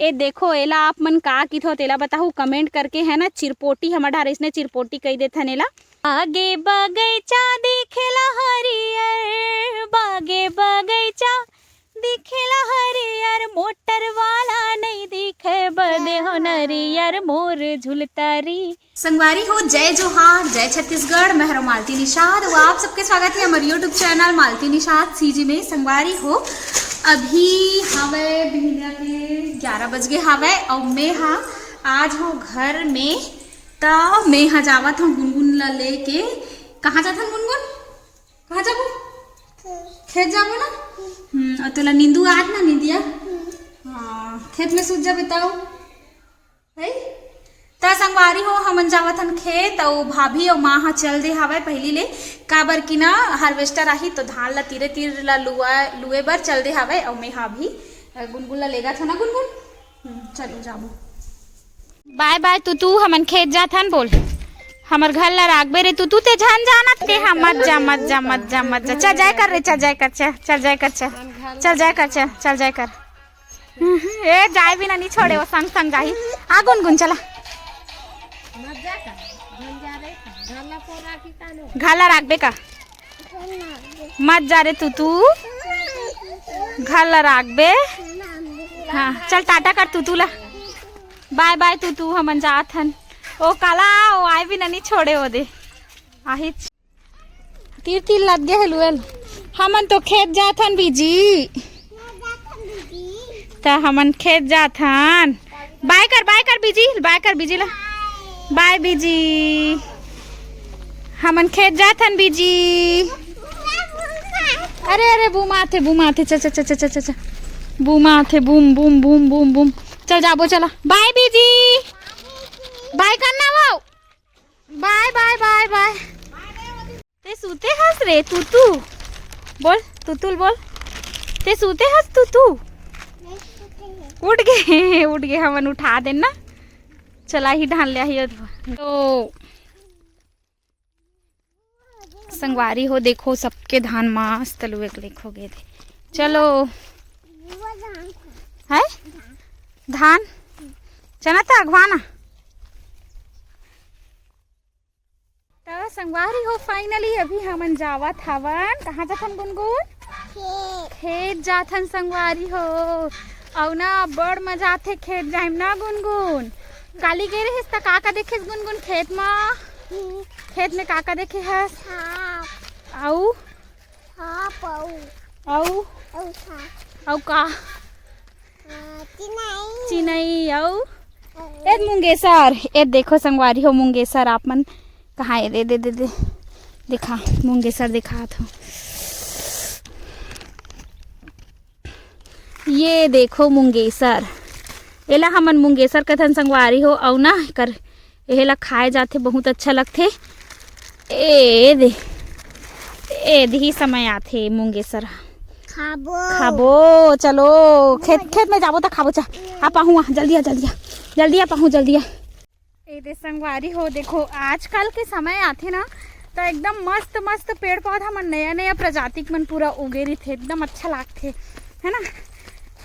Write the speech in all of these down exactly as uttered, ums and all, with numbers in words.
ए देखो, एला आप मन का किथो, तेला बताहू comment करके, है ना। चिरपोटी, हमर डहर इसने चिरपोटी कही देथन एला। आगे बगैचा दिखेला हरियर, बागे बगैचा दिखेला हरियर, मोटर वाला नहीं दिखे बदे हो नरियर, मोर झुलतारी। संगवारी हो, जय जोहार, जय छत्तीसगढ़। मैं हरो मालती निषाद, वो आप सबके स्वागत है हमर YouTube channel Malti Nishad CG में। संगवारी हो, अभी हवे बिहनिया के ग्यारह बज गे हवे, और मैं हा आज हो घर में, त मैं हा जावत हूँ गुनगुन ला लेके। कहाँ जाथन गुनगुन? कहाँ जाबो? खेत जाबो ना। हम्म, और तोला नींदू आज ना नींदिया। हाँ, खेत में सूत जाबे ताऊ। है? त संगवारी हो, हमन जावत हन खेत, अउ भाभी अउ माँ ह चल दे हावय पहिली ले, काबर कि ना harvester आही तो धान ला तीरे तीर ला लुआ, लुए बर चल दे हावय। अउ मैं हा भी, अ, गुनगुन ला लेगा था ना गुनगुन। हम्म, चलो जाबो। बाय बाय तू, तू हमन खेत जात हन बोल। हमर घर ला राखबे रे तू, तू ते झन जानत के हम मत जा, मत जा, मत जा, मत जा। चल जाय कर रे, चल जाय कर, चल, चल जाय कर, चल, चल जाय कर, चल, चल जाय कर। ए, जाय बिना नहीं छोड़े, वो संग संग जाही। आ गुनगुन चला। घर ला राखबे का? मत जा रे तू, तू घर ला राखबे। हाँ, चल टाटा कर तू, तू ला। बाय बाय तू, तू हमन जात हन। ओ काला, ओ आय बिना नहीं छोड़े वो दे। आहिच। तीर तीर लद गे हे लुएल। हमन तो खेत जाथन बीजी। त हमन खेत जाथन। बाय कर, बाय कर बीजी, बाय कर बीजी ला। बाय बीजी। हमन खेत जाथन बीजी। अरे, अरे, बूम आथे, बूम आथे, चा, चा, चा। बूम आथे, boom, boom, boom, boom, boom. चल जाबो, चला। बाय बीजी। बाय करना वो। बाय, बाय, बाय, बाय। ते सूते हस रे तू, तू बोल, तू, तू बोल। ते सूते हस तू, तू। उठ गे, उठ गे, हमन उठा देन ना। चला ही ढान ले ही। तो संगवारी हो, देखो सबके धान मस्त लुएक लेक हो गे थे। चलो। है धान, चना त अगवाना। त संगवारी हो, finally अभी हमन जावत हवन। कहाँ जाथन गुनगुन? खेत। खेत जाथन संगवारी हो। अउ ना बड़ मजा आथे खेत जाए म ना गुनगुन। काली गे रहिस त का का देखेस गुनगुन खेत म? हम्म। खेत में का का देखे हस? सांप। अउ? सांप अउ। अउ? अउ सांप। अउ का? हाँ, चिनई। चिनई अउ? अउ। ए मुंगेसर, ए देखो संगवारी हो मुंगेसर आप मन कहाँ ए? दे, दे, दे, दे। देखा, मुंगेसर दिखात हो। ये देखो मुंगेसर, एला हमन मुंगेसर कथन संगवारी हो। अउ ना कर, एला खाए जाथे, बहुत अच्छा लगथे। ए दे, ए दही समय आथे मुंगेसर ह। खाबो। खाबो, चलो खेत, खेत में जाबो त खाबो। चा, आ पाहू, आ, जल्दी आ, जल्दी आ, जल्दी आ पाहू, जल्दी आ। ए दे संगवारी हो, देखो आजकल के समय आथे ना, त एकदम मस्त मस्त पेड़ पौधा मन, नया नया प्रजाति के मन पूरा उगे रहिथे, एकदम अच्छा लागथे, है ना?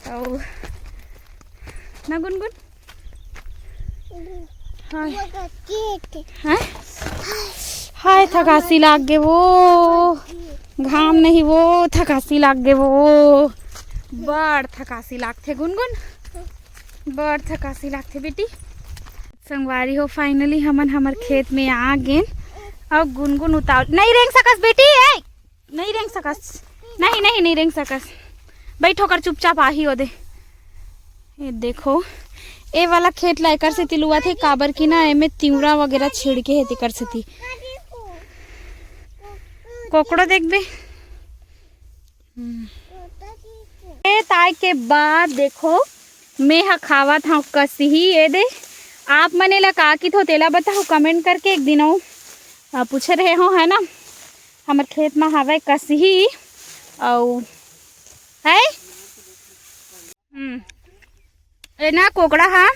तो ना गुनगुन? हाँ। वो तो कीट। हैं? हाय, थकासी लाग गे वो। घाम नहीं वो, थकासी लाग गे वो। बड़ थकासी लागथे गुनगुन, बड़ थकासी लागथे बेटी। संगवारी हो, finally हमन हमर खेत में आ गेन। अउ गुनगुन उतावल नहीं रेंग सकस बेटी, ए, नहीं रेंग सकस, नहीं, नहीं, नहीं रेंग सकस। बैठो कर चुपचाप, आही ओदे। ये देखो, ए वाला खेत ला एकर सेती लुआथे, काबर कि ना एमे तिवरा वगैरह छिड़के हे तेकर सेती। कोकड़ो देखबे। हम्म। ए ताय के बाद देखो, मैं ह खावत हव कसही। ए दे, आप मन एला का किथो तेला बताओ comment करके। एक दिन अउ, अ, पूछे रहे हो, है ना, हमर खेत म हवय कसही अउ है। हम्म। ए ना कोकड़ा हा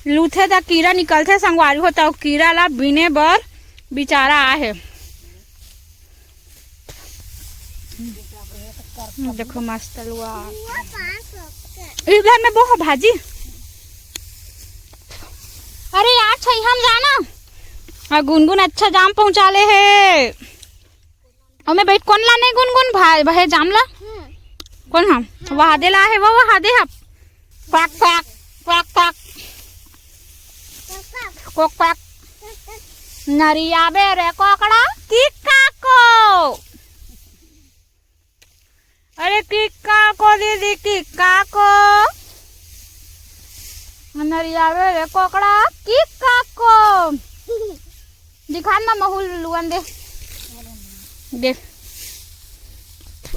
लूथे त कीरा निकलथे संगवारी हो, त कीरा ला बिने बर बिचारा आहे। देखो मस्त लुआ। इधर में बोहा भाजी। अरे यार, छइहा म जाना। हाँ, गुनगुन अच्छा जाम पहुंचा ले हे। ओमे बैठ, कोन लाने गुनगुन भाई, वहे जाम ला? कोन हम? वहा दे ला हे, वो वहा दे हम। क्वाक, क्वाक, क्वाक, क्वाक। कोक, क्वाक। नरियाबे रे कोकड़ा, की काको। अरे किक्का को दीदी, किक्का को। नरियावे रे कोकड़ा, किक्का को। दिखान मा महू लुअन दे। देख।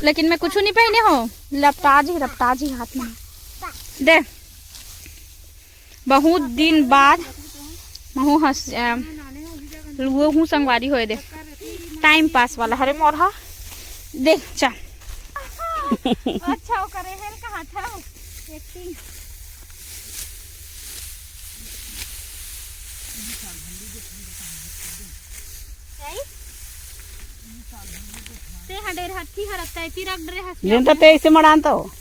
लेकिन मैं कुछ नहीं पहने हो। लपटा जी, लपटा जी हाथ में। दे। बहुत दिन बाद महू हंस, अ, लुए हूँ संगवारी होए दे। टाइम पास वाला हरे मोर हा। दे, चल। अच्छा, वो करे हेल कहाँ था? एक्टिंग। ते हडेर हत्थी हरत तैती रख डरे हंस। लेन तो ते इसे मड़ान तो।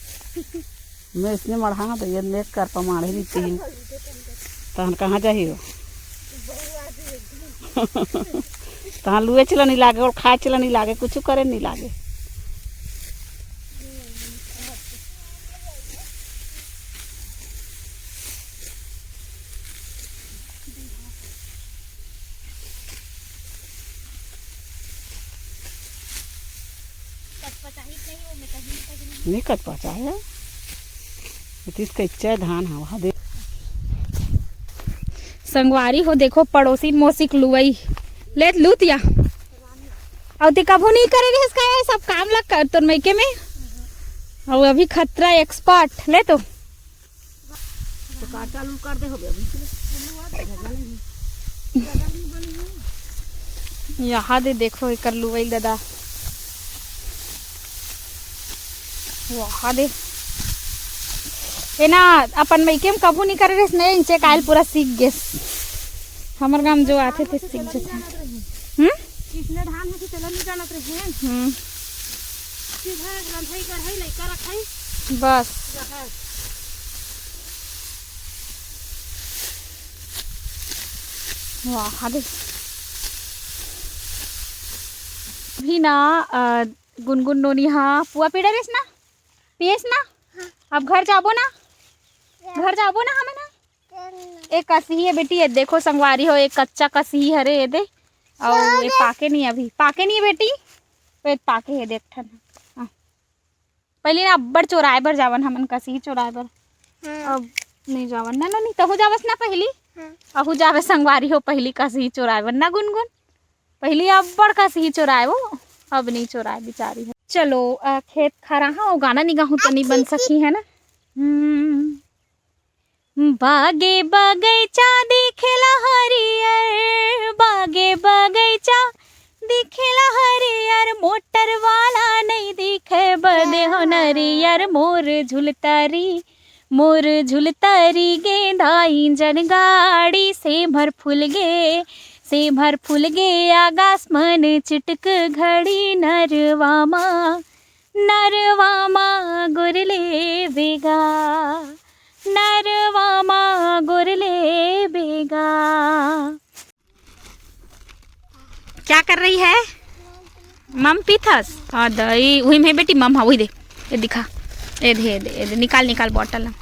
मैं इसने मढ़ा तो ये लेट कर पमाड़े रही तीन। तहन कहाँ जाही हो? तहन लुए चला नहीं लागे और खाए चला नहीं लागे, कुछ करे नहीं लागे। नहीं कच पचा है। इतिस कच्चा धान हवा दे। संगवारी हो, देखो पड़ोसी मोसिक लुवई। ले लूतिया। अउ ते कभू नहीं करे रहिस का ये सब काम ला कर तोर मइके में? अउ अभी खतरा एक्सपर्ट ले तो। तो का चालू कर दे होबे अभी। यहाँ दे देखो एकर लुवई दादा। वाह दे। ए ना अपन मइके में कभू नहीं करे रहिस, नहीं इंचे कायल पूरा सीख गेस। हमर गांव जो आथे ते सीख जथे। हम्म? इसने धान है कि चलन नहीं जानत रहे। हम्म। सीधा रंधई कढ़ई लइका रखई। बस। वाह, दे। अभी ना, अ, गुनगुन नोनी हा पुआ पीड़े रेस ना, पिएस ना। हाँ। अब घर जाबो ना, घर जाबो ना हमें ना। एक कसही है बेटी, ये देखो संगवारी हो, एक कच्चा कसही हरे ये दे, और ये पाके नहीं अभी, पाके नहीं है बेटी, तो ये पाके है देख ठन। हाँ। पहले ना अब्बड़ चोराए बर जावन हमन, कसही चोराए बर। हाँ। अब नहीं जावन ना, ना, नहीं, तहु जावस ना पहली। हाँ। अहु जावे संगवारी हो पहली कसही चोराए बर ना गुनगुन। पहली अब्बड़ कसही चोराए वो, अब नहीं चोराए बिचारी है। चलो, अ, खेत खराहा, वो गाना नहीं गाहूँ तो नहीं बन सकी है ना। हम्म। बागे बगैचा दिखेला हरियर, बागे बगैचा दिखेला हरियर, मोटर वाला नहीं दिखे बदे हो नरियर। मोर झुलतारी, मोर झुलतारी गेंदा इंजन गाड़ी, सेमर फूल गे, सेमर फूल गे, आगास मन चिटक घड़ी। नरवा मा, नरवा मा गोर लेबे गा, नरवा मा गोर लेबे गा। क्या कर रही है? मम पीथस? हाँ दई, वही में बेटी मम, हाँ वही दे, ये दिखा, ये दे, ये दे, ये दे, निकाल, निकाल बॉटल।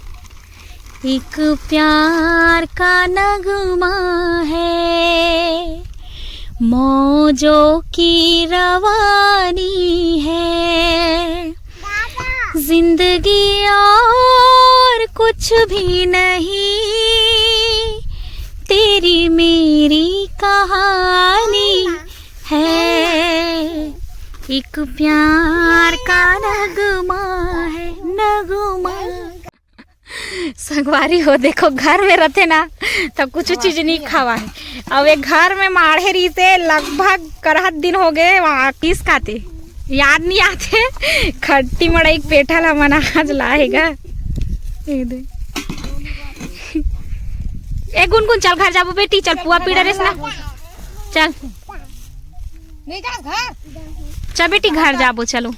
एक प्यार का नगमा है, मौजों की रवानी है, जिंदगी और कुछ भी नहीं, तेरी मेरी कहानी है, एक प्यार का नगमा है, नगमा। संगवारी हो, देखो, घर में रहते ना, तो कुछ चीज नहीं खावा है। अब एक घर में माढ़े रहिसे, लगभग करहत दिन हो गए, वहाँ किस खाते याद नहीं आते। खट्टी मड़ई के पेठा ला मन आज लाएगा। ये दे। ए गुनगुन, चल घर जाबो बेटी, चल पुआ पीड़ा रेस ना, चल। नहीं जा घर। चल बेटी, घर जाबो, चलो,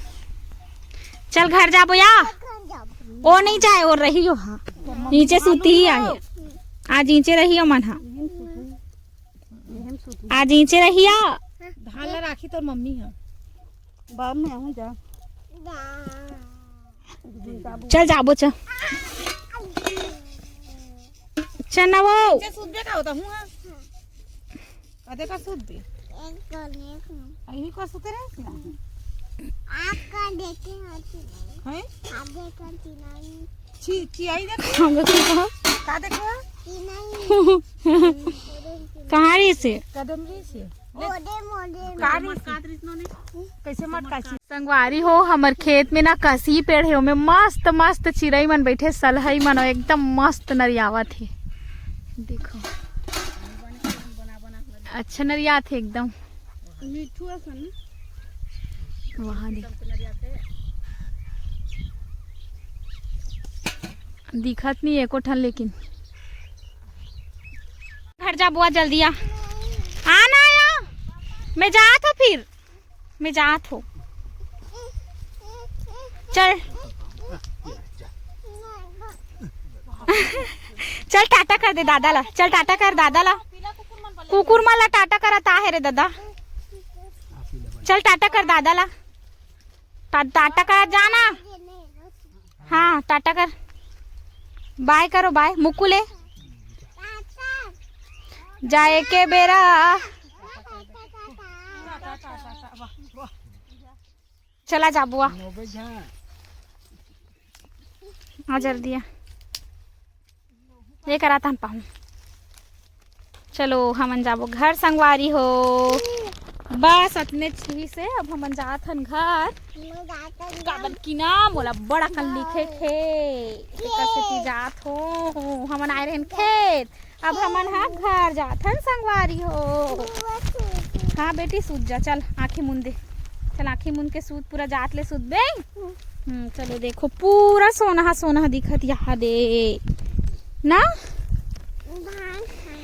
चल घर जाबो या। ओ नहीं जाए, ओ रही हो, हाँ। नीचे सूती ही आहे। आज नीचे रही हो मन, हाँ। आज नीचे रही हो। धान ला राखी तोर मम्मी ह। बाद में आहूँ जा। चल जाबो, चल। चल ना वो। अच्छा, सूत बे का होता हूँ, हाँ। कदे का सूत बे? एक तो देख लो। अही का सूते रहे ना? आपका देखे होती नहीं। हैं? आप देखा थी नहीं। ची, ची आई देख। हम लोग को कहाँ? का देखो? ची नहीं। कहाँ रही से? कदम रही से। ओदे मोदे। का रही से? कैसे मत काची? संगवारी हो, हमर खेत में ना कसी पेड़ हे, ओमे मस्त मस्त चिरई मन बैठे, सलहई मन, एकदम मस्त नरियावत हे। देखो, अच्छा नरियात हे एकदम। मीठू असन। वहाँ देख, दिखत नहीं एको ठन, लेकिन घर जा बुआ, जल्दी आ। आ ना आया, मैं जात हो फिर। मैं जात हो। चल। चल टाटा कर दे दादा ला, चल टाटा कर दादा ला। कुकुर मन ला टाटा करत आहे रे दादा। चल टाटा कर दादा ला। टा-, टाटा कर जाना। हाँ, टाटा कर। बाय करो, बाय। मुक्कू ले। जाए के बेरा। चला जा बुआ। आ जल्दी आ। ये करा तहन पाहूँ। चलो, हमन जाबो घर संगवारी हो। बस अतने चीज से अब हमन जात हन घर। काबर कि ना मोला बड़ा कन लिखे खे। तेकर सेती जात हो। हमन आए रहन खेत। अब हमन हा घर जात हन संगवारी हो। हाँ बेटी, सूत जा, चल आँखी मुंद दे। चल आँखी मुंद के सूत, पूरा जात ले सूत बे। हम्म, चलो देखो, पूरा सोनहा सोनहा दिखत यहाँ दे ना। धान खाए।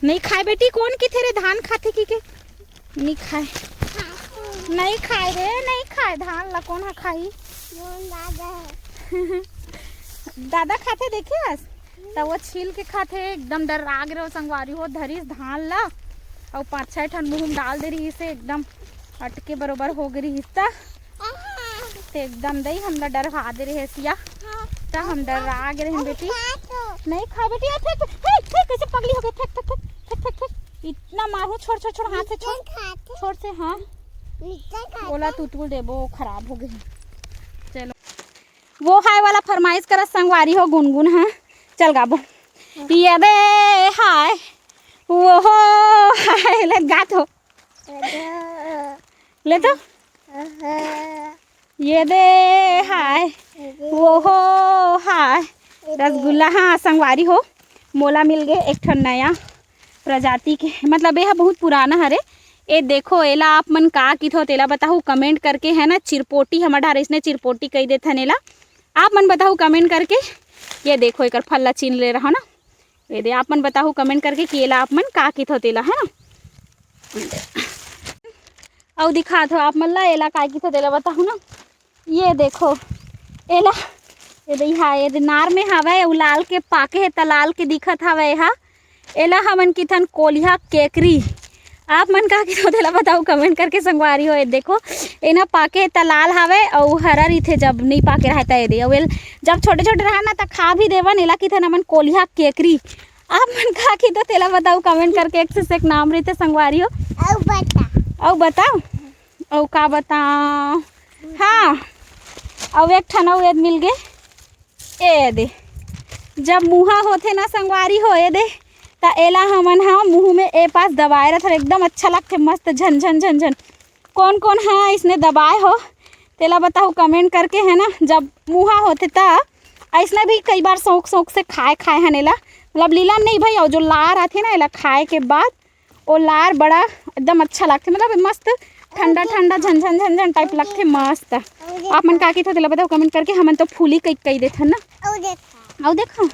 नहीं खाए बेटी, कोन किथे रे धान खाथे कि के? नहीं खाए। खाए। नहीं खाए रे, नहीं खाए धान ला, कोन हा खाही? मोर दादा है। दादा खाथे, देखे हस? त वो छील के खाथे, एकदम डर्रा गे रहो संगवारी हो, धरिस धान ला, अउ पाँच छह ठन मुंह में डाल दे रहिस हे, एकदम अटके बरोबर हो गे रहिस त। ते एकदम दई हमला डरहा दे रहे सिया। त हम डर्रा गे रहेन बेटी। नहीं खा बेटी, ए, फेंक, फेंक, फेंक, कैसे पगली हो गई, फेंक, फेंक, फेंक। इतना मारू, छोड़, छोड़, छोड़, हाथ से छोड़। छोड़ से, हाँ। ओला तुतुल देबो, खराब हो गई। चलो। वो हाय वाला फरमाइश करत संगवारी हो गुनगुन, हाँ। चल गाबो। ये दे हाय, वो हो हाय, ले गा तो। ले तो। ये दे हाय, वो हो हाय। रसगुल्ला, हाँ, संगवारी हो, मोला मिल गए एक ठन नया प्रजाति के, मतलब, ये ह बहुत पुराना हरे। ए देखो, एला आप मन का किथो, तेला बताहू comment करके, है ना, चिरपोटी, हमर डहर इसने चिरपोटी कही देथन एला। आप मन बताहू comment करके। ये देखो, एकर फल ला चीन ले रहा ना, ये दे, आप मन बताहू comment करके कि एला आप मन का किथो तेला, है ना। अउ दिखात हो आप मन ला, एला का किथो तेला बताहू ना। ये देखो, एला, ये दे, हाँ, ये दे नार में हवय, अउ लाल के पाके हे, त लाल के दिखत हवय, हा। एला हमन किथन कोलिहा केकरी। आप मन का किथो तेला बताओ comment करके संगवारी हो। ये देखो, एना पाके त लाल हावय अउ हरा रहिथे, जब नई पाके रहय त ये दे। अउ एल जब छोटे-छोटे रहय ना त खा भी देवन, एला किथन हमन कोलिहा केकरी। आप मन का किथो तेला बताओ comment करके, एक से एक नाम रहिथे संगवारी हो। अउ बता। अउ बताओ, अउ का बताओ? हाँ, अउ एक ठन अउ एद मिल गे। ए दे, जब मुहा होथे ना संगवारी हो, ए दे, त एला हमन हा मुंह में ए पास दबाए रथन, एकदम अच्छा लगथे, मस्त झन झन झन झन। कौन कौन हा इसने दबाए हो, तेला बताहू comment करके, है ना। जब मुहा होथे त अइसने भी कई बार शौक शौक से खाए खाए हन एला, मतलब लीलन नहीं भाई, और जो लार आथे ना एला खाए के बाद ओ लार बड़ा एकदम अच्छा लगथे, मतलब मस्त ठंडा ठंडा झन झन झन झन type लगथे, मस्त। आप मन का किथो तेला बताओ comment करके, हमन तो फूली कई कई देथन ना। अउ देखा। अउ देखा।